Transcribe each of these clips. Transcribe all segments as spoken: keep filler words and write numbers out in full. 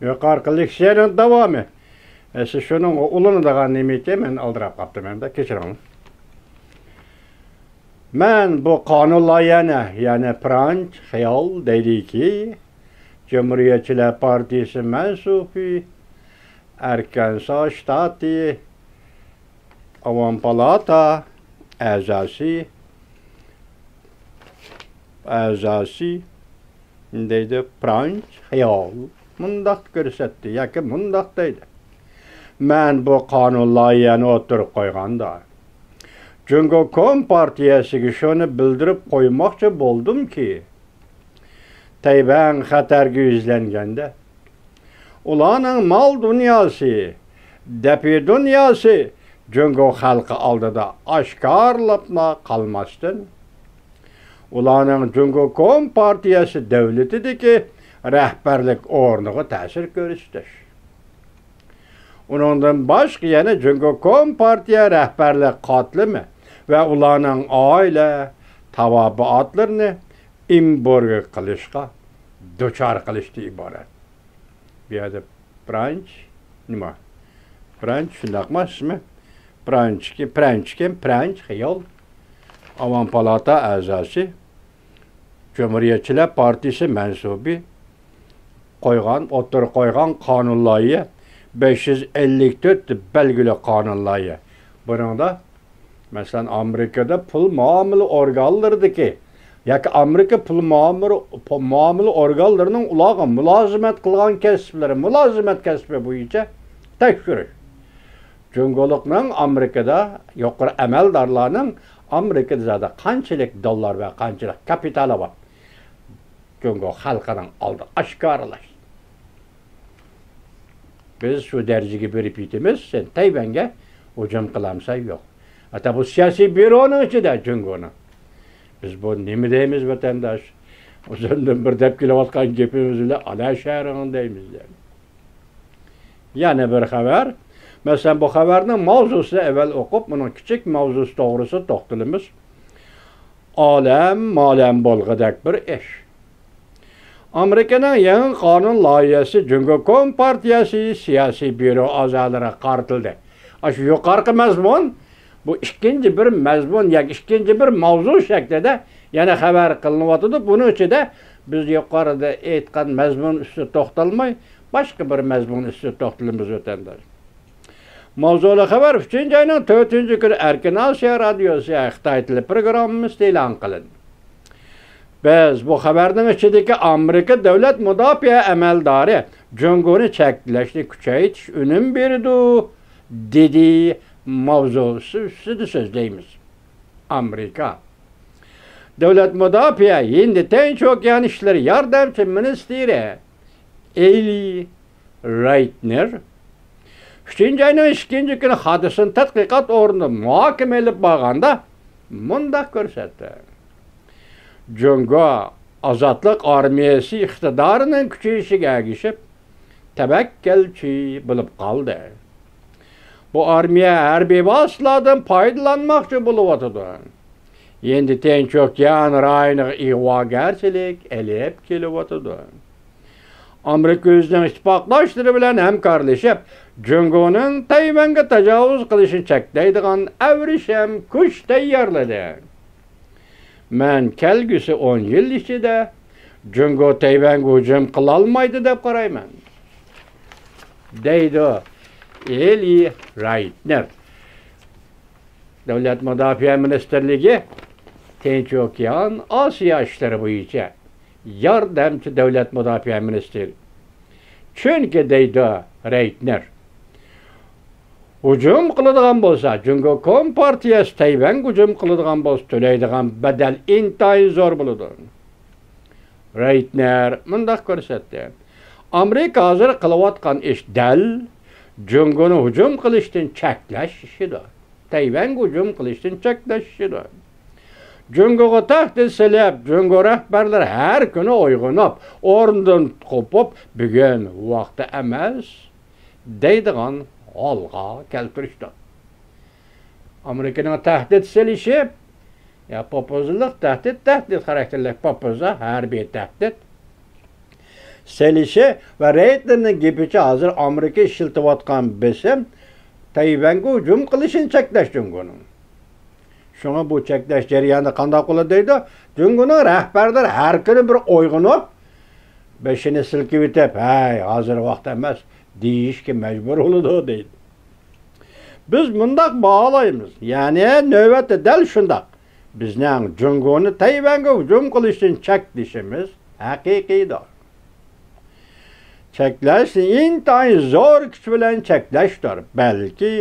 يۇقىرىقى لېكسىيەنىڭ داۋامى. ئە، سىز شۇنىڭغا ئۇلىنىدىغان نېمىكەن، مەن ئالدىراپ قاپتىمەن-دە، كەچۈرۈڭ. مەن بۇ قانۇن لايىھەنى، يەنى پرانچ خىيال دەيدىكى، جۇمھۇرىيەتچىلەر پارتىيىسى مەنسۇپى، ئەركەنسا شتاتى، ئاۋام پالاتا ئەزاسى، ئەزاسى دەيدۇ، پرانچ خىيال مۇنداق كۆرسەتتى ياكى مۇنداق دەيدۇ. مەن بۇ قانۇن لايىھەنى ئوتتۇرىغا قويغاندا، جۇڭگو كومپارتىيەسىگە شۇنى بىلدۈرۈپ قويماقچى بولدۇمكى، تەيۋەن خەتەرگە يۈزلەنگەندە، ئۇلارنىڭ مال دۇنياسى، دەپئى دۇنياسى جۇڭگو خەلقى ئالدىدا ئاشكارىلاپلا قالماستىن، ئۇلارنىڭ جۇڭگو كومپارتىيەسى دۆلىتىدىكى رەھبەرلىك ئورنىغا تەسىر كۆرسىتىش. ئۇنىڭدىن باشقا يەنە جۇڭگو كومپارتىيە رەھبەرلىك قاتلىمى ۋە ئۇلارنىڭ ئائىلە تاۋابىئاتلىرىنى ئېمبارگو قىلىشقا دۇچار قىلىشتىن ئىبارەت. بۇ يەردە پرانچ نېمە؟ پرانچ شۇنداقمۇ ئىسمى؟ پرانچكى، پرانچكى، پرانچ خىيال. ئاۋام پالاتا ئەزاسى، جۇمھۇرىيەتچىلەر پارتىيىسى مەنسۇبى قويغان، ئوتتۇرىغا قويغان قانۇن لايىھە، بەش يۈز ئەللىك تۆت بەلگىلىك قانۇن لايىھە. بۇنىڭدا مەسىلەن، ئامېرىكىدا پۇل مۇئامىلە ئورگانلىرىدىكى ياكى ئامېرىكا پۇل مۇئامىلە، پۇل مۇئامىلە ئورگانلىرىنىڭ ئۇلارغا مۇلازىمەت قىلغان كەسىپلىرى، مۇلازىمەت كەسپى بويىچە تەكشۈرۈش. جۇڭگولۇقنىڭ ئامېرىكىدا يۇقىرى ئەمەلدارلارنىڭ ئامېرىكىدا زادى قانچىلىك دوللار ۋە قانچىلىك كاپىتالى بار؟ جۇڭگو خەلقىنىڭ ئالدىدا ئاشكارىلاش. بىز شۇ دەرىجىگە بېرىپ يېتىمىز، سەن تەيۋەنگە ھۇجۇم قىلامسەن يوق. ھەتتا بۇ سىياسىي بيۇرونىڭ ئىچىدە جۇڭگونىڭ. بىز بۇ نېمە دەيمىز، ۋەتەنداش؟ ئۇزۇندىن بىر دەپ كېلىۋاتقان گېپىمىز بىلەن ئانا شەھىرىڭ دەيمىز، يەنى. يەنە بىر خەۋەر. مەسىلەن، بۇ خەۋەرنىڭ ماۋزۇسىنى ئەۋۋەل ئوقۇپ، ئۇنىڭ كىچىك ماۋزۇسى توغرىسىدا توختىلىمىز. ئالەم مالەم بولغۇدەك بىر ئىش. ئامېرىكىنىڭ يېڭى قانۇن لايىھەسى جۇڭگو كومپارتىيەسى سىياسىي بيۇرو ئەزالىرىغا قارىتىلدى. ئاشۇ يۇقىرىقى مەزمۇن، بۇ ئىككىنچى بىر مەزمۇن ياكى ئىككىنچى بىر ماۋزۇ شەكلىدە يەنە خەۋەر قىلىنىۋاتىدۇ. بۇنىڭ ئىچىدە بىز يۇقىرىدا ئېيتقان مەزمۇن ئۈستىدە توختالماي، باشقا بىر مەزمۇن ئۈستىدە توختىلىمىز، ۋەتەنداش. ماۋزۇلۇق خەۋەر ئۈچىنچى ئاينىڭ تۆتىنچى كۈنى ئەركىن ئاسىيا رادىيوسى خىتاي تىلى پروگراممىسىدا ئېلان قىلىندى. بىز بۇ خەۋەرنىڭ ئىچىدىكى ئامېرىكا دۆلەت مۇداپىئە ئەمەلدارى جۇڭگونى چەكلەشنى كۈچەيتىش ئۈنۈم بېرىدۇ، دېدى ماۋزۇسى ئۈستىدە سۆزلەيمىز. ئامېرىكا دۆلەت مۇداپىئە ھىندى تىنچ ئوكيان ئىشلىرى ياردەمچى مىنىستىرى ئېلى رايتنېر ئۈچىنچى ئاينىڭ ئىككىنچى كۈنى ھادىسىنى تەتقىقات ئورنىدا مۇھاكىمە ئېلىپ بارغاندا مۇنداق كۆرسەتتى. جۇڭگو ئازادلىق ئارمىيەسى ئىقتىدارىنىڭ كۈچىيىشىگە ئەگىشىپ، تەۋەككەلچى بولۇپ قالدى. بۇ ئارمىيە ھەربىي ۋاسىتىلەردىن پايدىلانماقچى بولۇۋاتىدۇ. ھىندى تىنچ ئوكيان رايونىغا ئىغۋاگەرچىلىك ئېلىپ كېلىۋاتىدۇ. ئامېرىكا ئۆزىنىڭ ئىتتىپاقداشلىرى بىلەن ھەمكارلىشىپ، جۇڭگونىڭ تەيۋەنگە تاجاۋۇز قىلىشىنى چەكلەيدىغان ئەۋرىشەم كۈچ تەييارلىدى. مەن كەلگۈسى ئون يىل ئىچىدە جۇڭگو تەيۋەنگە ھۇجۇم قىلالمايدۇ دەپ قارايمەن، دەيدۇ ئېلى رايتنېر. دۆلەت مۇداپىئە مىنىستىرلىكى تىنچ ئوكيان ئاسىيا ئىشلىرى بويىچە ياردەمچى دۆلەت مۇداپىئە مىنىستىرى. چۈنكى، دەيدۇ رەيتنېر، ھۇجۇم قىلىدىغان بولسا، جۇڭگو كومپارتىيەسى تەيۋەنگە ھۇجۇم قىلىدىغان بولسا، تۆلەيدىغان بەدەل ئىنتايىن زور بولىدۇ. رەيتنېر مۇنداق كۆرسەتتى. ئامېرىكا ھازىر قىلىۋاتقان ئىش دەل جۇڭگونى ھۇجۇم قىلىشتىن چەكلەش ئىشىدۇر. تەيۋەنگە ھۇجۇم قىلىشتىن چەكلەش ئىشىدۇر. جۇڭگوغا تەھدىت سېلىپ، جۇڭگو رەھبەرلىرى ھەر كۈنى ئويغىنىپ، ئورنىدىن قوپۇپ، بۈگۈن ۋاقتى ئەمەس، دەيدىغان ھالغا كەلتۈرۈشتۇر. ئامېرىكىنىڭ تەھدىت سېلىشى، يا، پوپۇزلۇق تەھدىت، تەھدىت خاراكتېرلىك پوپۇزا، ھەربىي تەھدىت. سېلىشى ۋە رېيتنېرنىڭ گېپىچە، ھازىر ئامېرىكا ئىشلىتىۋاتقان بېسىم تەيۋەنگە ھۇجۇم قىلىشىنى چەكلەش جۇڭگونىڭ. شۇڭا بۇ چەكلەش جەريانىدا قانداق بولىدۇ دەيدۇ؟ جۇڭگونىڭ رەھبەرلىرى ھەر كۈنى بىر ئويغىنىپ، بېشىنى سىلكىۋېتىپ، ھەي، ھازىر ۋاقىت ئەمەس، دېيىشكە مەجبۇر بولىدۇ دەيدۇ. بىز مۇنداق باھالايمىز، يەنى نۆۋەتتە دەل شۇنداق. بىزنىڭ جۇڭگونى تەيۋەنگە ھۇجۇم قىلىشتىن چەكلىشىمىز ھەقىقىيدۇر. چەكلەشنى ئىنتايىن زور كۈچ بىلەن چەكلەشتۇر. بەلكى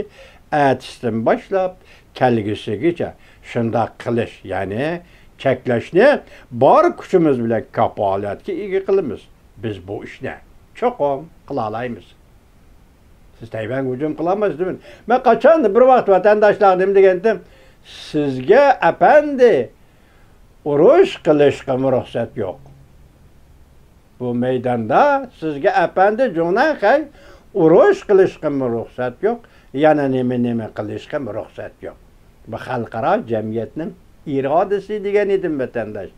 ئەتىسىدىن باشلاپ كەلگۈسىگىچە شۇنداق قىلىش، يەنى چەكلەشنى بار كۈچىمىز بىلەن كاپالەتكە ئىگە قىلىمىز. بىز بۇ ئىشنى چوقۇم قىلالايمىز. سىز تەيۋەنگە ھۇجۇم قىلالمايسىز دېمىدىم. مەن قاچان بىر ۋاقىت ۋەتەنداشلارغا نېمە دېگەنتىم؟ سىزگە ئەپەندى ئۇرۇش قىلىشقىمۇ رۇخسەت يوق. بۇ مەيداندا سىزگە ئەپەندى جۇڭنەنخەي ئۇرۇش قىلىشقىمۇ رۇخسەت يوق، يەنە نېمە نېمە قىلىشقىمۇ رۇخسەت يوق. بۇ خەلقئارا جەمئىيەتنىڭ ئىرادىسى دېگەن ئىدىم، ۋەتەنداش.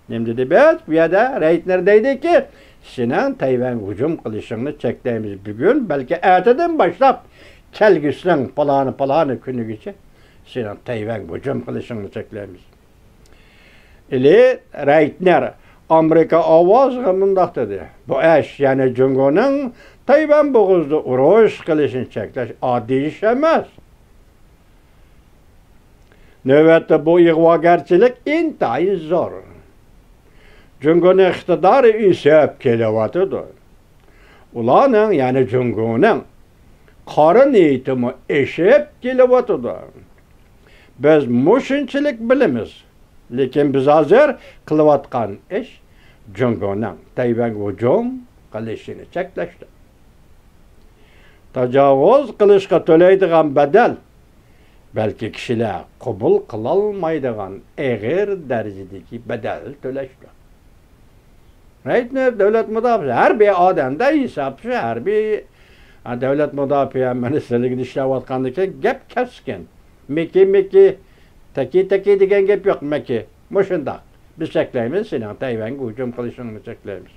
نېمە دېدى بىز؟ بۇ يەردە رەيتنېر دەيدىكى، سېنىڭ تەيۋەنگە ھۇجۇم قىلىشىڭنى چەكلەيمىز بۈگۈن، بەلكى ئەتىدىن باشلاپ كەلگۈسىنىڭ پالانى پالانى كۈنىگىچە سېنىڭ تەيۋەنگە ھۇجۇم قىلىشىڭنى چەكلەيمىز. ئېلى رەيتنېر ئامېرىكا ئاۋازىغا مۇنداق دېدى، بۇ ئىش، يەنى جۇڭگونىڭ تەيۋەن بوغۇزىدا ئۇرۇش قىلىشىنى چەكلەش ئاددىي ئىش ئەمەس. نۆۋەتتە بۇ ئىغۋاگەرچىلىك ئىنتايىن زور. جۇڭگونىڭ ئىقتىدارى ئۆسۈپ كېلىۋاتىدۇ. ئۇلارنىڭ، يەنى جۇڭگونىڭ قارا نىيىتىمۇ ئېشىپ كېلىۋاتىدۇ. بىز مۇشۇنچىلىك بىلىمىز. لېكىن بىز ھازىر قىلىۋاتقان ئىش جۇڭگونىڭ تەيۋەنگە ھۇجۇم قىلىشىنى چەكلەشتۇر. تاجاۋۇز قىلىشقا تۆلەيدىغان بەدەل، بەلكى كىشىلەر قوبۇل قىلالمايدىغان ئېغىر دەرىجىدىكى بەدەل تۆلەشتۇر. رەيتنېر دۆلەت مۇداپىئە، ھەربىي ئادەمدە ھېساب شۇ، ھەربىي، ھە، دۆلەت مۇداپىئە مىنىستىرلىكىدا ئىشلەۋاتقاندىكىن گەپ كەسكىن. مىكى، مىكى، تەكى، تەكى دېگەن گەپ يوق، مىكى. مۇشۇنداق. بىز چەكلەيمىز، سېنىڭ تەيۋەنگە ھۇجۇم قىلىشىڭنى چەكلەيمىز.